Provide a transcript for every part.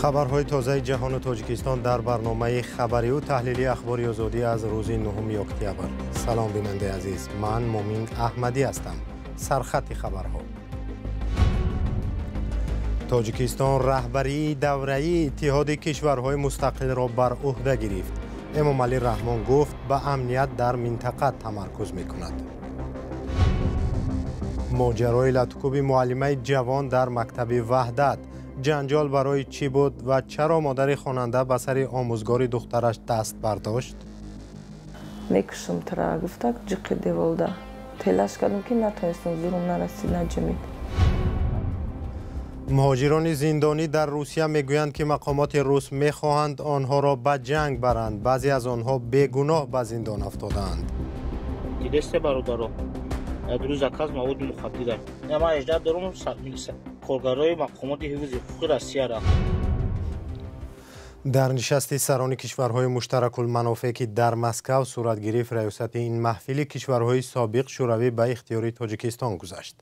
Хабарҳои тозаи ҷаҳону Тоҷикистон дар барномаи хабариву таҳлилии Ахбори Озодӣ аз рӯзи 9 октябр. Салом, бинандаи азиз, ман Мумин Аҳмадӣ ҳастам. Сархати хабарҳо. Тоҷикистон раҳбарии давраии Иттиҳоди кишварҳои мустақилро бар уҳда гирифт. Эмомалӣ Раҳмон гуфт, ба амният дар минтақа тамаркуз мекунад. Моҷарои латукӯби муаллимаи ҷавон дар мактаби Ваҳдат. Ҷанҷол барои чӣ буд ва чаро модари хонанда ба сари омӯзгори духтараш даст бардошт? Мекушам тура, гуфта, ҷиқи деволда. Телаш кардам, ки натонистам, зурум нарасид, наҷамид. Муҳоҷирони зиндонӣ дар Русия мегӯянд, ки мақомоти рус мехоҳанд онҳоро ба ҷанг баранд. Баъзе аз онҳо бегуноҳ ба зиндон афтодаанд. Дидесте, бародаро, рӯз заказ маводи мухаддира. Ман 18 дорум, коргарои мақомоти ҳифзи ҳуқуқи Россияра. Дар нишасти сарони кишварҳои муштаракулманофеъ, ки дар Москав сурат гирифт, раёсати ин маҳфили кишварҳои собиқ шӯравӣ ба ихтиёри Тоҷикистон гузашт.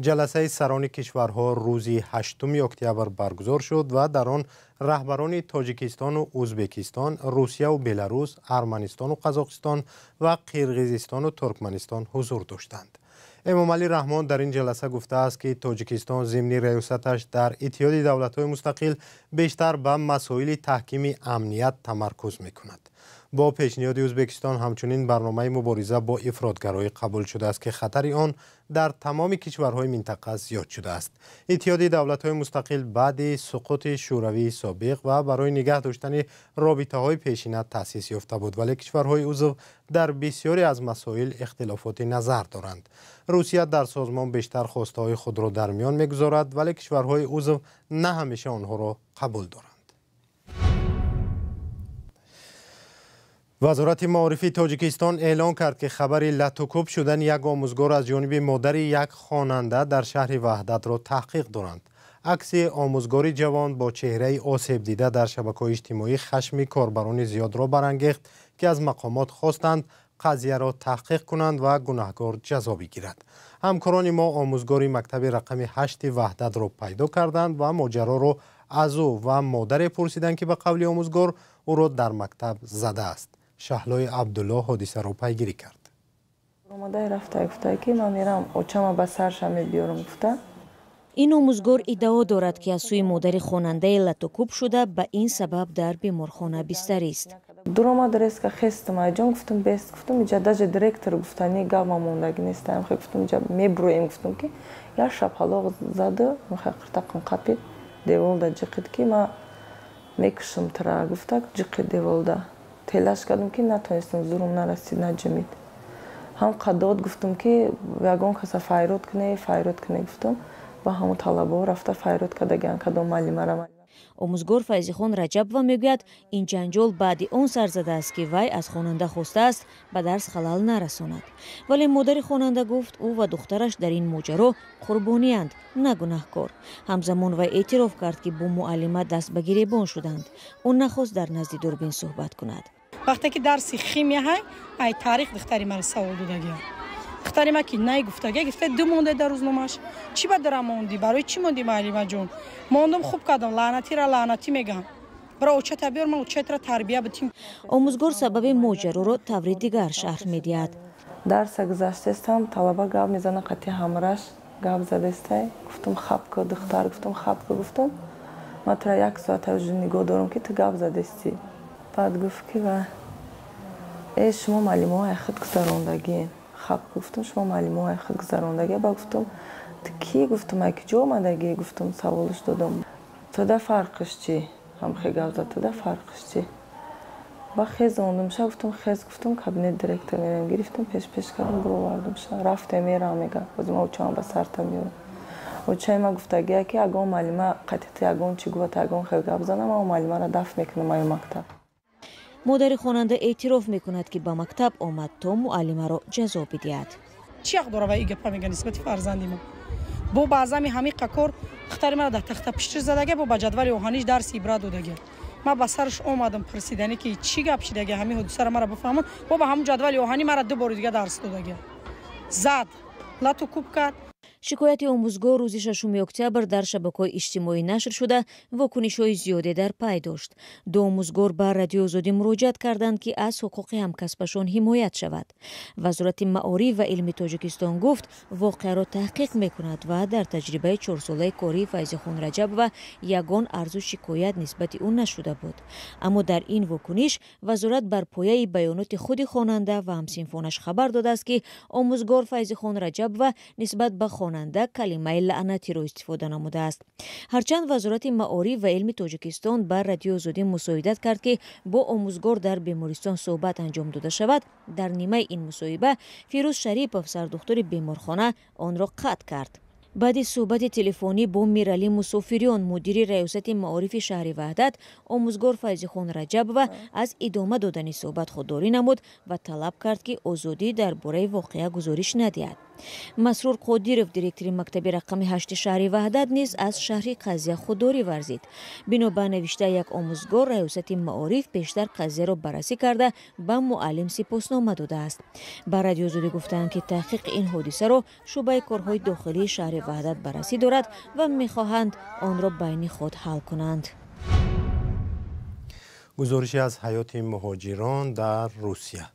Ҷаласаи сарони кишварҳо рӯзи 8 октябр баргузор шуд ва дар он раҳбарони Тоҷикистону Ӯзбекистон, Русияву Беларус, Арманистону Қазоқистон ва Қирғизистону Туркманистон ҳузур доштанд. Эмомалӣ Раҳмон дар ин ҷаласа гуфтааст, ки Тоҷикистон зимни раёсаташ дар Иттиҳоди давлатҳои мустақил бештар ба масоили таҳкими амният тамаркуз мекунад. Бо пешниҳоди Ӯзбекистон ҳамчунин барномаи мубориза бо ифротгароӣ қабул шудааст, ки хатари он дар тамоми кишварҳои минтақа зиёд шудааст. Иттиҳоди давлатҳои мустақил баъди суқути Шӯравии собиқ ва барои нигаҳ доштани робитаҳои пешина таъсис ёфта буд, вале кишварҳои узв дар бисёре аз масоил ихтилофоти назар доранд. Русия дар созмон бештар хостаҳои худро дар миён мегузорад, вале кишварҳои узв на ҳамеша онҳоро қабул доранд. Вазорати маорифи Тоҷикистон эълон кард, ки хабари латукӯб шудани як омӯзгор аз ҷониби модари як хонанда дар шаҳри Ваҳдатро таҳқиқ доранд. Акси омӯзгори ҷавон бо чеҳраи осебдида дар шабакаҳои иҷтимоӣ хашми корбарони зиёдро барангехт, ки аз мақомот хостанд қазияро таҳқиқ кунанд ва гунаҳкор ҷазо бигирад. Ҳамкорони мо омӯзгори мактаби рақами 8 Ваҳдатро пайдо карданд ва моҷароро аз ӯ ва модаре пурсиданд, ки ба қавли омӯзгор ӯро дар мактаб задааст. Шаҳлои Абдулло ҳодисаро пайгирӣ кард. Омадаи рафта гуфта, ки ман мерам, очама ба сарша мебиёрам, гуфта. Ин омӯзгор иддао дорад, ки аз сӯи модари хонандаи латукӯб шуда, ба ин сабаб дар беморхона бистарист. Дуромад, резко хестам, айҷон, гуфтам, бест, гуфтам, иҷа даже директор гуфтани гапма мондагӣ нестам. Хе гуфтам, иҷа мебуроем, гуфтам, ки як шапалоқ зада, хе қиртақам қапид, деволда ҷиқид, ки ман мекушам тура, гуфта, ҷиқи деволда. Телаш кардам, ки натонистам, зурум нарасид, наҷамид. Ҳам қадод, гуфтам, ки ягон каса файрод куне, файрод куне, гуфтам, ба ҳамон талабаҳо рафта файрод кардагиан кадом муаллимара. Омӯзгор Файзихон Раҷабова мегӯяд, ин ҷанҷол баъди он сар задааст, ки вай аз хонанда хостааст ба дарс халал нарасонад, вале модари хонанда гуфт, ӯ ва духтараш дар ин моҷаро қурбониянд, на гунаҳкор. Ҳамзамон вай эътироф кард, ки бо муаллима даст ба гиребон шуданд. Ӯ нахост дар назди дурбин суҳбат кунад. Вақте ки дарси химия ҳай, ай таърих духтари мара савол додагия. Духтари ма ки най гуфтага, гуфта, ду монда дар рӯзномааш. Чӣ ба дара монди? Барои чӣ монди, муаллимаҷон? Мондум, хуб кардам, лаънатира лаънатӣ мегам. Бара очата биёр, ман очатра тарбия битим. Омӯзгор сабаби моҷароро таври дигар шарҳ медиҳад. Дарса гузаштестам, талаба гап мезана, қати ҳамраш гап задестай. Гуфтам, хаб ку, духтар, гуфтам, хаб ку, гуфтам, ман тура як соат нигоҳ дорам, ки ту гап задестӣ. Баъд гуфт, ки ва э, шумо муаллимоҳо ай худ гузарондагиен. Хаб, гуфтам, шумо муаллимоҳо ай худ гузарондагӣ. Ба гуфтам, ту кӣ, гуфтам, ай куҷо омадагӣ, гуфтам, саволш додам. Туда фарқиш чӣ? Ҳамхе гап зад, туда фарқиш чӣ? Ба хез ондумша, гуфтам, хез, гуфтам, кабинет директор мерам. Гирифтам, пеш пеш кардам, буровардумша. Рафте, мерам, мега, боз ма очамам ба сарта меёрам. Очаи ма гуфтагия, ки ягон муаллима қатъи ту ягон чӣ гувата, ягон хел гап занам, ман муаллимаро дафт мекунам аю мактаб. Модари хонанда эътироф мекунад, ки ба мактаб омад, то муаллимаро ҷазо бидиҳад. Чӣ ҳақ дора ва и гапа мега нисбати фарзанди мо? Бо баъзами ҳамиқа кор духтари мара дар тахтапиштиш задага, бо ба ҷадвали оҳаниш дарси ибрат додага. Ман ба сараш омадам пурсиданӣ, ки чӣ гап шидаги, ҳамин ҳодисаро мара бифаҳмон. Бо ба ҳамун ҷадвали оҳанӣ мара ду бори дига дарс додага. Зад, лату куб кард. Шикояти омӯзгор рӯзи 6 октябр дар шабакаҳои иҷтимоӣ нашр шуда, вокунишҳои зиёде дар пай дошт. Ду омӯзгор ба Радиои Озодӣ муроҷиат карданд, ки аз ҳуқуқи ҳамкасбашон ҳимоят шавад. Вазорати маориф ва илми Тоҷикистон гуфт, воқеаро таҳқиқ мекунад ва дар таҷрибаи чорсолаи кории Файзихон Раҷабова ягон арзу шикоят нисбати ӯ нашуда буд. Аммо дар ин вокуниш вазорат бар пояи баёноти худи хонанда ва ҳамсинфонаш хабар додааст, ки омӯзгор Файзихон Раҷабова нисбат ба хонанда калимаи лаънатиро истифода намудааст. Ҳарчанд Вазорати маориф ва илми Тоҷикистон ба Радиои Озодӣ мусоидат кард, ки бо омӯзгор дар бемористон суҳбат анҷом дода шавад, дар нимаи ин мусоҳиба Фирӯз Шарипов, сардухтури беморхона, онро қатъ кард. Баъди суҳбати телефонӣ бо Миралӣ Мусофириён, мудири раёсати маорифи шаҳри Ваҳдат, омӯзгор Файзихон Раҷабова аз идома додани суҳбат худдорӣ намуд ва талаб кард, ки Озодӣ дар бораи воқеа гузориш надиҳад. Масрур Қодиров, директори мактаби рақами 8 шаҳри Ваҳдат, низ аз шарҳи қазия худдорӣ варзид. Бино ба навиштаи як омӯзгор, раёсати маориф пештар қазияро баррасӣ карда, ба муаллим сипоснома додааст. Ба Радиои Озодӣ гуфтаанд, ки таҳқиқи ин ҳодисаро шӯъбаи корҳои дохилии шаҳри Ваҳдат баррасӣ дорад ва мехоҳанд онро байни худ ҳал кунанд. Гузориши аз ҳаёти муҳоҷирон дар Русия.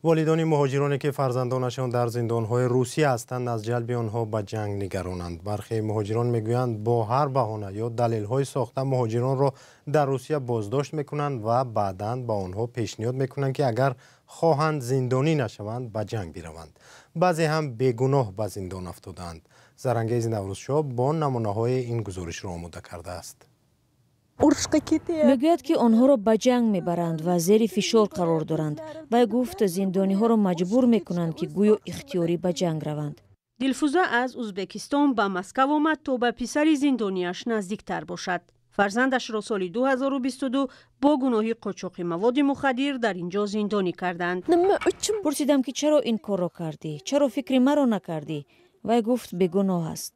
Волидони муҳоҷироне, ки фарзандонашон дар зиндонҳои Русия ҳастанд, аз ҷалби онҳо ба ҷанг нигаронанд. Бархе муҳоҷирон мегӯянд, бо ҳар баҳона ё далелҳои сохта муҳоҷиронро дар Русия боздошт мекунанд ва баъдан ба онҳо пешниҳод мекунанд, ки агар хоҳанд зиндонӣ нашаванд, ба ҷанг бираванд. Баъзе ҳам бегуноҳ ба зиндон афтодаанд. Зарангези Наврӯзшоҳ бо намунаҳои ин гузоришро омода кардааст. Мегӯяд, ки онҳоро ба ҷанг мебаранд ва зери фишор қарор доранд. Вай гуфт, зиндониҳоро маҷбур мекунанд, ки гӯё ихтиёрӣ ба ҷанг раванд. Дилфуза аз Узбекистон ба Москав омад, то ба писари зиндониаш наздиктар бошад. Фарзандашро соли 2022 бо гуноҳи қочоқи маводи мухаддир дар ин ҷо зиндонӣ карданд. Пурсидам, ки чаро ин корро кардӣ, чаро фикри маро накардӣ? Вай гуфт, бегуноҳ аст.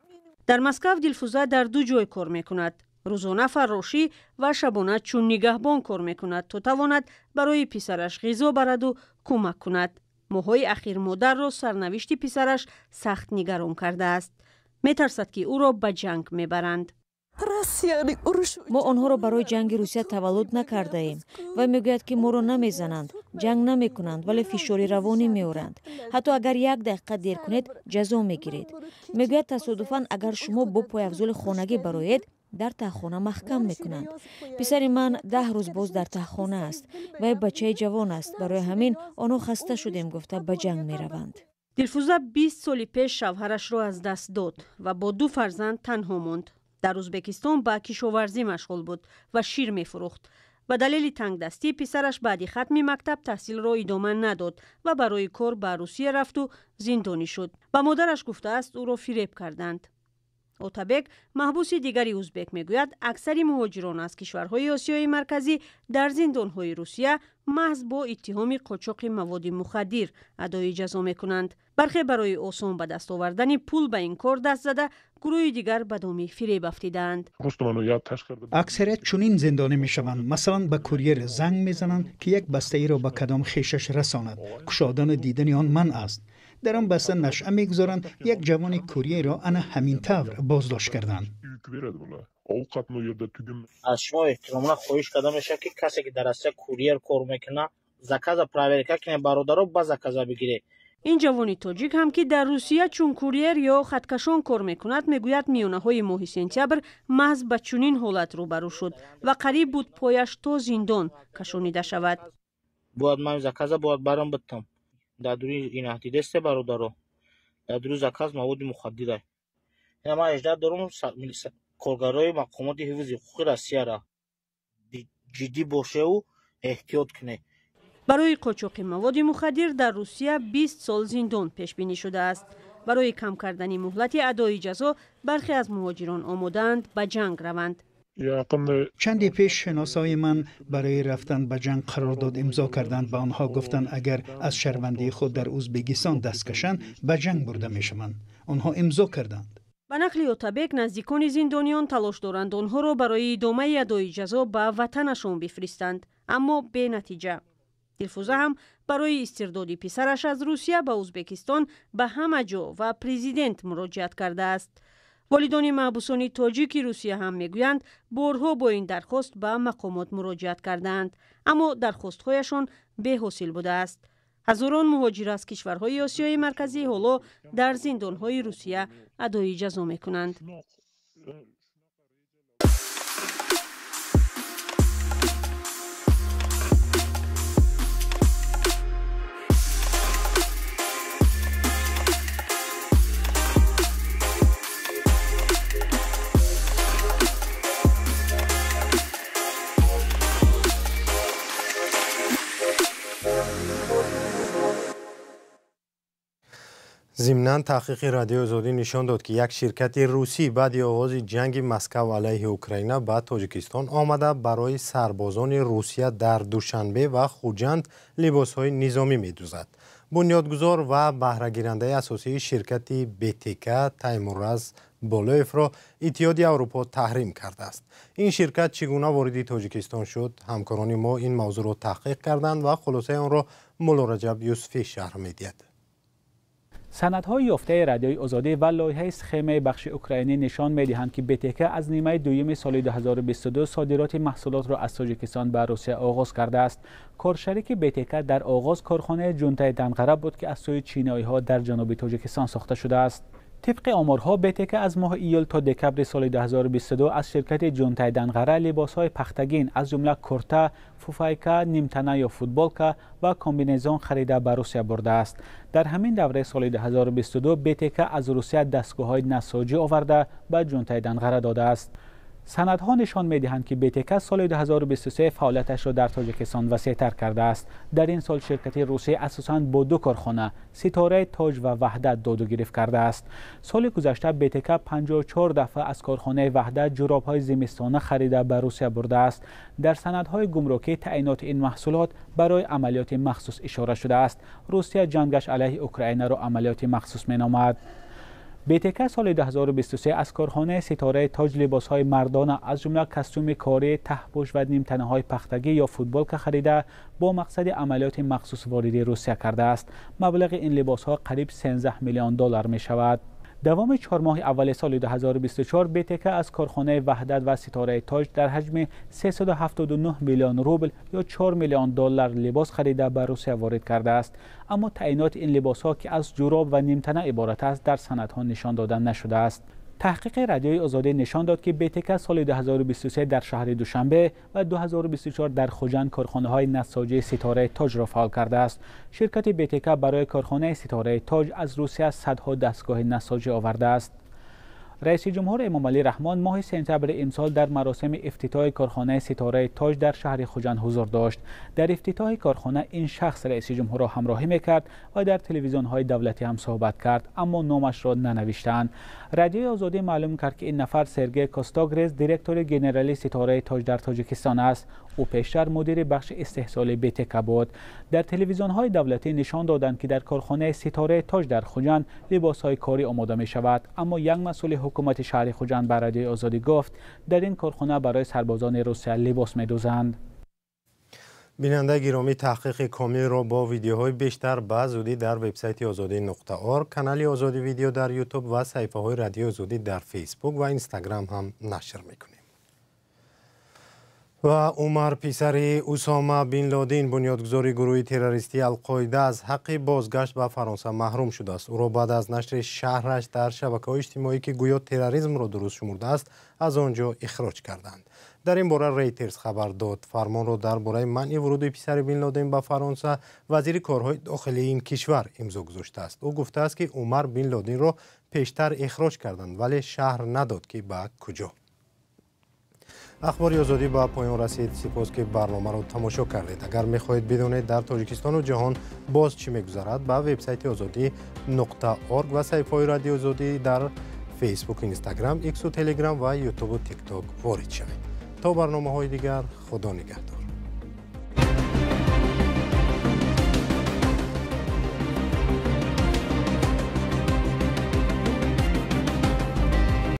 Дар Москав Дилфуза дар ду ҷой кор мекунад. Рӯзона фаррошӣ ва шабона чун нигаҳбон кор мекунад, то тавонад барои писараш ғизо бараду кӯмак кунад. Моҳҳои ахир модарро сарнавишти писараш сахт нигарон кардааст. Метарсад, ки ӯро ба ҷанг мебаранд. Мо онҳоро барои ҷанги Русия таваллуд накардаем. Вай мегӯяд, ки моро намезананд, ҷанг намекунанд, вале фишори равонӣ меоранд. Ҳатто агар як дақиқа дер кунед, ҷазо мегиред. Мегӯяд, тасодуфан агар шумо бо пойафзоли хонагӣ бароед, дар таҳхона маҳкам мекунанд. Писари ман 10 рӯз боз дар таҳхона аст. Вай бачаи ҷавон аст, барои ҳамин онҳо хаста шудем гуфта ба ҷанг мераванд. Дилфуза 20 соли пеш шавҳарашро аз даст дод ва бо ду фарзанд танҳо монд. Дар Узбекистон ба кишоварзӣ машғул буд ва шир мефурӯхт. Ба далели тангдастӣ писараш баъди хатми мактаб таҳсилро идома надод ва барои кор ба Русия рафту зиндонӣ шуд. Ба модараш гуфтааст, ӯро фиреб карданд. Отабек, маҳбуси дигари узбек, мегӯяд, аксари муҳоҷирон аз кишварҳои Осиёи Марказӣ дар зиндонҳои Русия маҳз бо иттиҳоми қочоқи маводи мухаддир адои ҷазо мекунанд. Бархе барои осон ба даст овардани пул ба ин кор даст зада, гурӯҳи дигар ба доми фиреб афтидаанд. Аксарият чунин зиндонӣ мешаванд. Масалан, ба курьер занг мезананд, ки як бастаиро ба кадом хешаш расонад. Кушодану дидани он манъ аст. Дар он баста нашъа мегузоранд. Як ҷавони курьерро ана ҳамин тавр боздошт карданд. Аз шумо эҳтиромона хоҳиш карда мешавад, ки касе ки дар Россия курьер кор мекунад, заказа проверка кунед, бародаро, ба заказа бигиред. Ин ҷавони тоҷик ҳам, ки дар Русия чун курьер ё хаткашон кор мекунад, мегӯяд, миёнаҳои моҳи сентябр маҳз ба чунин ҳолат рӯбарӯ шуд ва қариб буд пояш то зиндон кашонида шавад. Бояд ман заказа бояд барам битам. Дар дури ина дидесте, бародаро, дар дури заказ маводи мухаддира. Ина ман 18 дорум, коргарои мақомоти ҳифзи ҳуқуқи Россияра ҷиддӣ бошеву эҳтиёт кунед. Барои қочоқи маводи мухаддир дар Русия 20 сол зиндон пешбинӣ шудааст. Барои кам кардани муҳлати адои ҷазо бархе аз муҳоҷирон омодаанд ба ҷанг раванд. Чанде пеш шиносои ман барои рафтан ба ҷанг қарордод имзо карданд. Ба онҳо гуфтанд, агар аз шаҳрвандии худ дар Узбекистон даст кашанд, ба ҷанг бурда мешаванд. Онҳо имзо карданд. Ба нақли Отабек, наздикони зиндониён талош доранд онҳоро барои идомаи адои ҷазо ба ватанашон бифиристанд, аммо бенатиҷа. Дилфӯза ҳам барои истирдоди писараш аз Русия ба Ӯзбекистон ба ҳама ҷо ва президент муроҷиат кардааст. Волидони маҳбусони тоҷики Русия ҳам мегӯянд, борҳо бо ин дархост ба мақомот муроҷиат кардаанд, аммо дархостҳояшон беҳосил будааст. Ҳазорон муҳоҷир аз кишварҳои Осиёи Марказӣ ҳоло дар зиндонҳои Русия адои ҷазо мекунанд. Зимнан таҳқиқи Радиои Озодӣ нишон дод, ки як ширкати русӣ баъди оғози ҷанги Москав алайҳи Украина ба Тоҷикистон омада барои сарбозони Русия дар Душанбе ва Хуҷанд либосҳои низомӣ медӯзад. Бунёдгузор ва баҳрагирандаи асосии ширкати БТК Таймураз Болоевро Иттиҳоди Аврупо таҳрим кардааст. Ин ширкат чӣ гуна вориди Тоҷикистон шуд? Ҳамкорони мо ин мавзӯъро таҳқиқ карданд ва хулосаи онро Мулло Раҷаб Юсуфӣ шарҳ медиҳад. Санадҳои ёфтаи Радиои Озодӣ ва лоиҳаи схемаи бахши украинӣ нишон медиҳанд, ки БТК аз нимаи дуюми соли 2022 содироти маҳсулотро аз Тоҷикистон ба Русия оғоз кардааст. Коршарики БТК дар оғоз корхонаи Ҷунтаи Данғара буд, ки аз сӯи чиноиҳо дар ҷануби Тоҷикистон сохта шудааст. Тибқи оморҳо, БТК аз моҳи июл то декабри соли 2022 аз ширкати Ҷунтаи Данғара либосҳои пахтагин аз ҷумла курта, фуфайка, нимтана ё футболка ва комбинезон харида ба Русия бурдааст. Дар ҳамин давраи соли 2022 БТК аз Русия дастгоҳҳои насоҷӣ оварда ба Ҷунтаи Данғара додааст. Санадҳо нишон медиҳанд, ки БТК соли 2023 фаъолияташро дар Тоҷикистон васеътар кардааст. Дар ин сол ширкати русӣ асосан бо ду корхона Ситораи Тоҷ ва Ваҳдат доду гирифт кардааст. Соли гузашта БТК 54 дафъа аз корхонаи Ваҳдат ҷуробҳои зимистона харида ба Русия бурдааст. Дар санадҳои гумрукӣ таъиноти ин маҳсулот барои амалиёти махсус ишора шудааст. Русия ҷангаш алайҳи Украинаро амалиёти махсус меномад. БТК соли 2023 аз корхонаи Ситораи Тоҷ либосҳои мардона аз ҷумла костюми корӣ, таҳпӯш ва нимтанаҳои пахтагӣ ё футболка харида бо мақсади амалиёти махсус вориди Русия кардааст. Маблағи ин либосҳо қариб 13 миллион доллар мешавад. Давоми 4 моҳи аввали соли 2024 БТК аз корхонаи Ваҳдат ва Ситораи Тоҷ дар ҳаҷми 379 миллион рубл ё 4 миллион доллар либос харида ба Русия ворид кардааст. Аммо таъиноти ин либосҳо, ки аз ҷуроб ва нимтана иборат аст, дар санадҳо нишон дода нашудааст. Таҳқиқи Радиои Озодӣ нишон дод, ки БТК соли 2023 дар шаҳри Душанбе ва 2024 дар Хуҷанд корхонаҳои насоҷии Ситораи Тоҷро фаъол кардааст. Ширкати БТК барои корхонаи Ситораи Тоҷ аз Русия садҳо дастгоҳи насоҷӣ овардааст. Раиси ҷумҳур Эмомалӣ Раҳмон моҳи сентябри имсол дар маросими ифтитоҳи корхонаи Ситораи Тоҷ дар шаҳри Хуҷанд ҳузур дошт. Дар ифтитоҳи корхона ин шахс раиси ҷумҳурро ҳамроҳӣ мекард ва дар телевизионҳои давлатӣ ҳам суҳбат кард, аммо номашро нанавиштаанд. Радиои Озодӣ маълум кард, ки ин нафар Сергей Костогрез, директори генералии Ситораи Тоҷ дар Тоҷикистон аст. Ӯ пештар мудири бахши истеҳсоли БТК буд. Дар телевизионҳои давлатӣ нишон доданд, ки дар корхонаи Ситораи Тоҷ дар Хуҷанд либосҳои корӣ омода мешавад, аммо як масъули ҳукумати шаҳри Хуҷанд ба Радиои Озодӣ гуфт, дар ин корхона барои сарбозони Русия либос медӯзанд. Бинандаи гиромӣ, таҳқиқи комилро бо видеоҳои бештар ба зудӣ дар вебсайти Озодӣ нуқта орг, канали Озодӣ Видео дар Ютуб ва саҳифаҳои Радиои Озодӣ дар Фейсбук ва Инстаграм ҳам нашр мекунем. Ва Умар, писари Усома бин Лодин, бунёдгузори гурӯҳи террористии Алқоида, аз ҳаққи бозгашт ба Фаронса маҳрум шудааст. Ӯро баъд аз нашри шаҳраш дар шабакаҳои иҷтимоӣ, ки гӯё терроризмро дуруст шумурдааст, аз он ҷо ихроҷ карданд. Дар ин бора Рейтерс хабар дод. Фармонро дар бораи манъи вуруди писари бин Лодин ба Фаронса вазири корҳои дохилии ин кишвар имзо гузоштааст. Ӯ гуфтааст, ки Умар бин Лодинро пештар ихроҷ карданд, вале шаҳр надод, ки ба куҷо. Ахбори Озодӣ ба поён расид. Сипос, ки барномаро тамошо кардед. Агар мехоҳед бидонед, дар Тоҷикистону ҷаҳон боз чӣ мегузарад, ба вебсайти Озодӣ нуқта орг ва саҳифаҳои Радиои Озодӣ дар Фейсбук, Инстаграм, Иксу, Телеграм ва Ютубу Тикток ворид шавед. То барномаҳои дигар, Худо нигаҳдор.